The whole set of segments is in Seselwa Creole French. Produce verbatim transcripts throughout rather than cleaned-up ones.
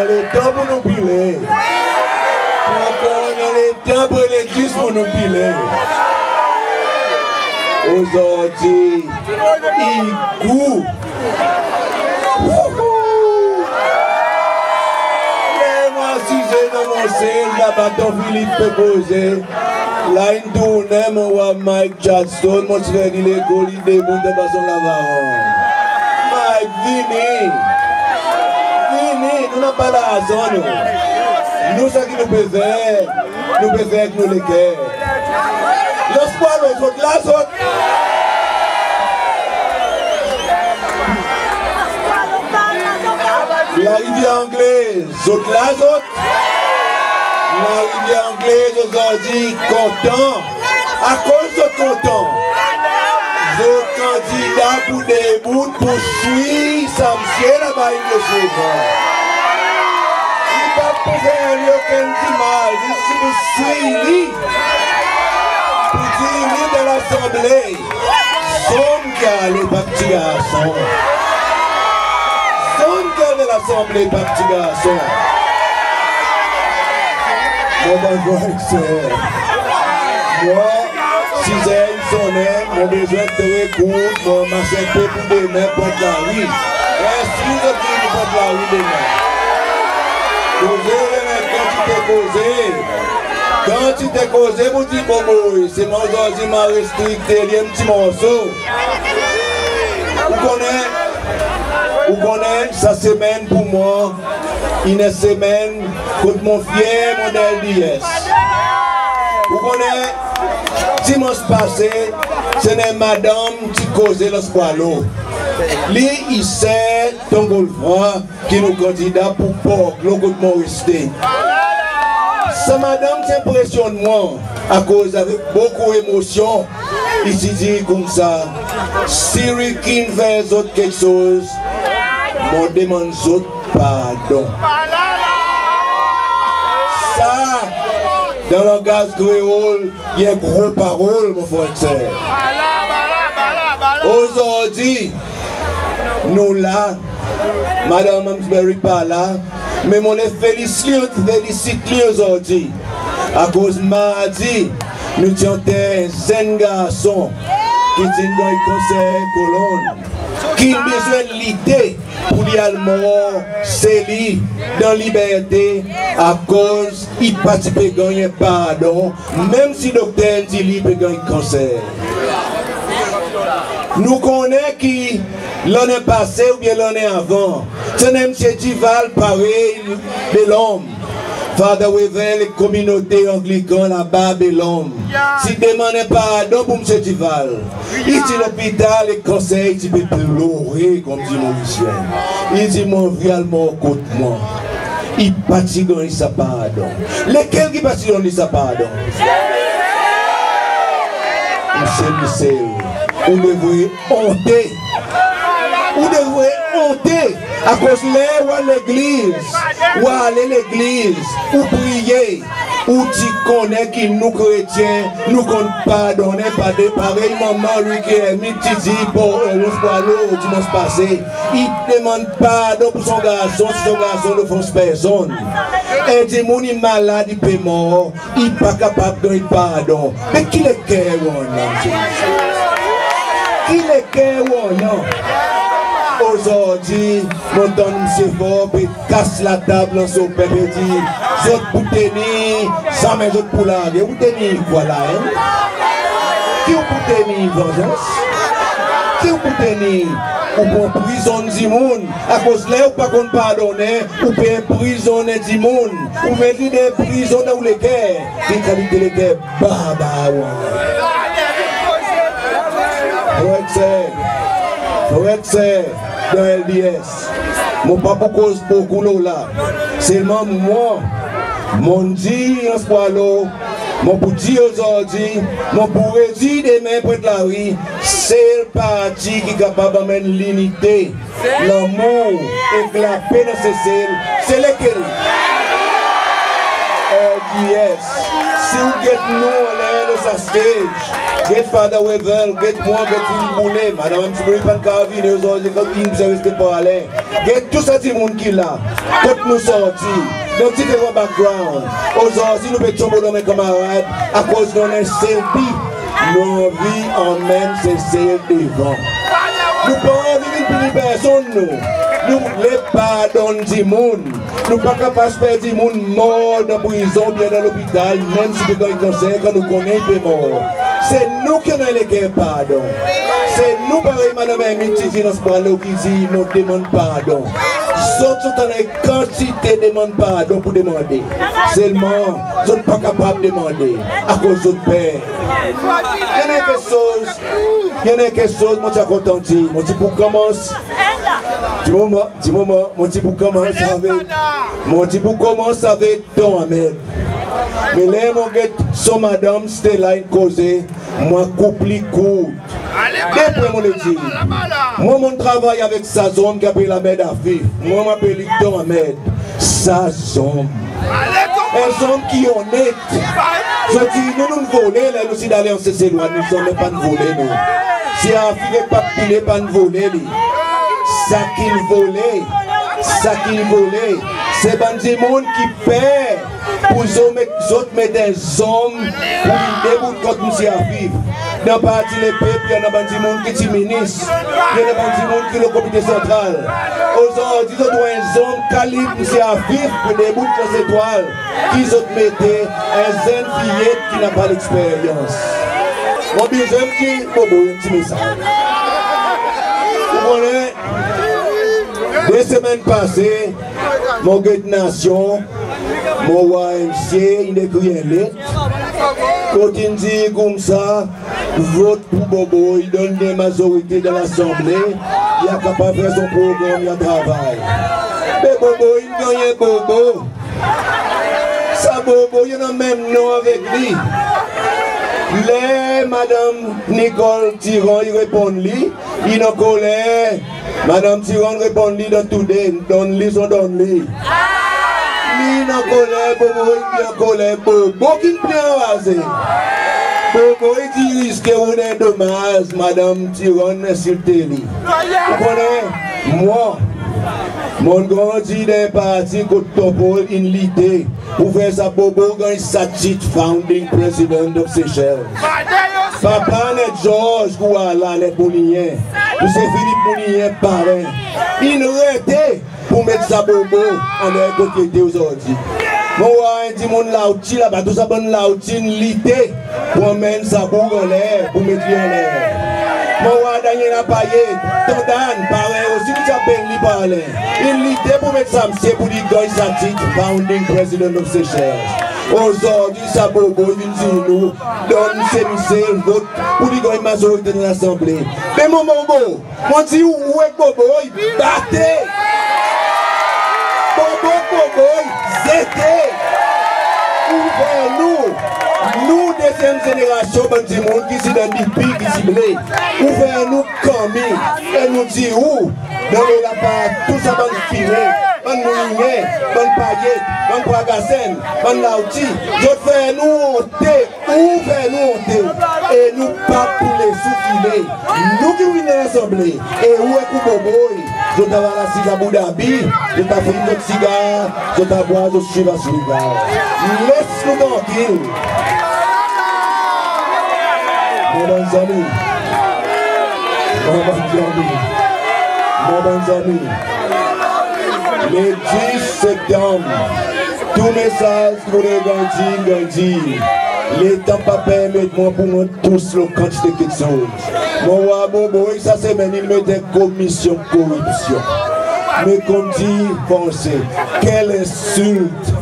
Letan pour nou pile. Ankor annan letan apre legliz pour nou pile. Ozordi, i gou. Ler mon asize dan mon sez, laba Ton Filip pe koze. La in tournen, mon war Mike Chadstone, mon ti fer li lekor, i debout anba son lavaran. Mike, vini. Vini, nou napa larzan nou. Nou, sa ki nou pe fer, nou pe fer ek nou leker. Lans Pwalo, zot la, zot. Larivyer Anglez, zot la, zot. Larivyer Anglez ozordi kontan. Akoz zot kontan? Zot kandida pou debout pou swiy sa msye laba in resevoir. Li pa pou fer li okenn dimal, li zis pou swiy li. Pou dir li dan Lasanble. Sonm ki ale pa pti garson. Sonm ki ale Lasanble pa pti garson. Mon bann frer ek ser. Mwan, siz er in sonnen, mon bezwen tre kour, mon mars en pe pour demen Pwent Lari. Eski zot vini Pwent Lari demen? Koze, annan kantite koze. Kantite koze pour dir boboy, selman ozordi mon a restrikte li en pti morso. Ou konnen, ou konnen, sa semenn pour mwan, in en semenn kot mon fyer, mon dan L D S. Ou konnen, dimans pase, ti annan madanm ti koze Lans Pwalo. Li i ser Ton Golfran, ki nou kandida pour Port Glaud kot mon reste. Sa madanm ti enpresyonn mwan, akoz avek bokou emosyon, i ti dir koumsa, si Ricky in fer zot keksoz, mon demann zot pardon. Sa, dan langaz kreol, i en gro parol, mon frer ek ser. Ozordi, nou la, Madanm Amesbury pa la, me mon le felisit li, felisit li ozordi. Akoz Mardi, nou ti anter en zenn garson ki ti'n ganny kanser kolonn, ki'n bezwen lite pour li al mor se li dan liberte, akoz i pa ti pe ganny pardon, menm si dokter in dir li i pe ganny kanser. Nou konnen ki lannen pase oubyen lannen avan, ti annan Msye Duval parey Bel Ombre. Father Wavell ek kominote Anglikan laba Bel Ombre ti demann pardon pour Msye Duval. I ti lopital ek kanser, i ti pe plore konmdi Morisyen. I dir, mon anvi al mor kot mwan. I pa ti ganny sa pardon. Lekel ki pa ti donn li sa pardon? Msye Michel, ou devret onte. Ou devret onte. Akoz ler ou al legliz, ou ale legliz, ou priye, ou ti konnen ki nou kretyen, nou konn pardonnen, pa de parey manman Ricky Hermitte ti dir, Lans Pwalo, dimans pase, i demann pardon pour son garson, si son garson in ofans personn. En dimoun i malad, i pe mor, i pa kapab ganny pardon. Me ki leker ou annan, Msye Michel? Ki leker ou annan? Ozordi, mon tann Msye Faure pe kas latab, lans o pep e dir, zot pou tenir, zanmen zot pou large. Ou pou tenir kwa la, en? Ki ou pou tenir, vanzans? Ki ou pou tenir? Ou pou anprizonn dimoun. Akoz ler ou pa konn pardonnen, ou pe anprizonnen dimoun. Ou met li dan prizon dan ou leker. Ki kalite leker barbar ou annan? Frer ek ser, frer ek ser dan L D S, mon pa pou koz bokou lo la. Selman mwan, mon'n dir Lans Pwalo, mon pou dir ozordi, mon pou redir demen Pwent Lari, sel parti ki kapab anmenn linite, lanmour ek lape dan Sesel, se lekel? L D S. Si ou get nou anler lo sa stage, Get Father Wevel, get mwan, get Willy Boulay, madanm Anne-Marie pa'n kapab vini ozordi, kot in bezwen reste Praslin. Get tou sa dimoun ki la, kot nou sorti, dan diferan background. Ozordi nou pe tonm dan men kanmarad akoz nou annan en sel bi, nou anvi anmenn Sesel devan. Nou pa anvi vin pini personn nou. Nou le pardonn dimoun. Nou pa kapab esper dimoun mor dan prizon oubyen dan lopital, menm si pe ganny kanser, kan nou konnen i pe mor. Se nou ki annan leker pardon. Se nou, parey Madanm Hermine ti dir dan son pale, ki dir nou demann pardon. Zot, zot annan en kantite demann pardon pour demande. Selman zot pa kapab demande akoz zot per. I annan keksoz, i annan keksoz mon ti a kontan dir. Mon ti pou konmans, ti moman, ti moman, mon ti pou konmans avek, mon ti pou konmans avek Don Ahmed. Me ler mon get son madanm Stella in koze, mon a koup li kourt. De pwen mon le dir. Mwan, mon'n travay avek sa zonm ki apel Ahmed Afif. Mwan, mon apel li Don Ahmed. Sa zonm. En zonm ki onnet. Zot dir nou, nou'n vole, ler nou ti dan Lalyanz Seselwa, nou zanmen pa'n vole nou. Si Afif ek Pap Pile pa'n vole li. Sa ki'n vole, sa ki'n vole, se bann dimoun ki per pour zot met, zot met en zonm pour vin debout kont Msye Afif. Dan Parti Lepep, i annan bann dimoun ki ti minis, i annan bann dimoun ki lo Komite Santral. Ozordi zot war en zonm kalib Msye Afif pour debout kont Zetwal, ki zot mete en zenn fiyet ki napa leksperyans. Mon bezwen dir Bobo en pti mesaz. Ou konnen, de semenn pase, mon get Nasyon, mon war msye in ekri en let kot in dir koumsa, vot pour Bobo, i donn li mazorite dan Lasanble, i a kapab fer son progranm, i a travay. Me Bobo in gannyen bobo. Sa bobo i annan menm non avek li. Ler Madanm Nicole Tirant i reponn li, in ankoler. Madanm Tirant reponn li dan Today, donn li son donn li. Li in ankoler, Bobo i ankoler, Bobo ki'n pli anraze. Bobo i dir riske rod en domaz, Madanm Tirant ensilte li. Ou konnen, mwan, mon'n grandi dan en parti kot Tonpol in lite pour fer sa Bobo ganny sa tit Founding President of Seychelles. Papa Net George Kouala, Net Mouniyen, Msye Philippe Mouniyen paren, in rete pour met sa Bobo anler kot i ete ozordi. Mon war en dimoun Laoti laba, tou sa bann Laoti in lite pour anmenn sa boug anler, pour met li anler. Mon war Daniel Payet, Tondan, parey osi, nou ti apel li Praslin, in lite pour met sa msye pour li ganny sa tit Founding President of Seychelles. Ozordi sa Bobo i vin dir nou, donn Msye Michel vot pour li ganny mazorite dan Lasanble. Me mon Bobo, mon dir ou, ou ek Bobo i bate. Bobo, Bobo i zete. Ou fer nou, nou dezyenm zenerasyon bann dimoun ki ti dan DP, ki ti ble, ou fer nou kanmi, e nou dir ou, dan lapa tou sa bann Fine, bann Mouniyen, bann Payet, bann Pragasèn, bann Laoti, zot fer nou onte. Ou fer nou onte, e nou pa pou les ou file. Nou ki vin dan Lasanble, e ou ek ou Bobo, zot ava asiz Abu Dhabi, zot a fim zot sigar, zot a bwar zot Chivas Regal. Les nou trankil. Mon bann zanmi, mon bann zanmi, mon bann zanmi, le dis septanm, tou mesaz ki mon le ganny dir, ganny dir. Letan pa permet mwan pour mwan tous lo kantite keksoz. Mon war Bobo sa semenn in met en komisyon koripsyon. Me konmdir Franse, quelle insulte,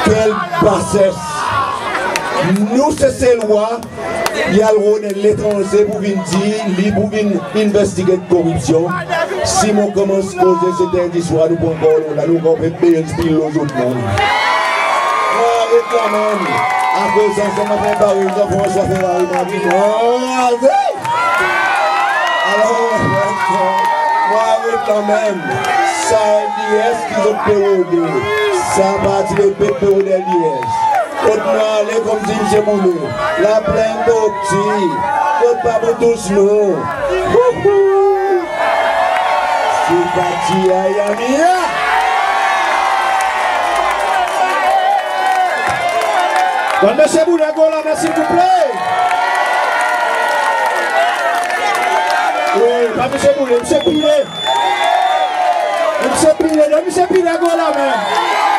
quelle bassesse. Nou Seselwa, i al rod en letranze pour vin dir li pou vin investigate koripsyon. Si mon konmans koze setendi swar, nou pou ankor la, nou ankor pe bel pil lo zot moun. Mon aret kanmenm. Akoz sa, sa mon fer parey François Ferrari, mon dir, mon aret. Alor, mon aret kanmenm. Sa LDS ki zot pe rode. Sa Parti Lepep pe rod LDS. Kot nou ale, konmdir Msye Boulay, Laplenn, Dokti, Zot pa pou tous nou. Simpati a Yamia. Donn Msye Boule en gro lanmen silvouple. Wi, pa Msye Boule, Msye Pillay. Msye Pillay, donn Msye Pillay en gro lanmen.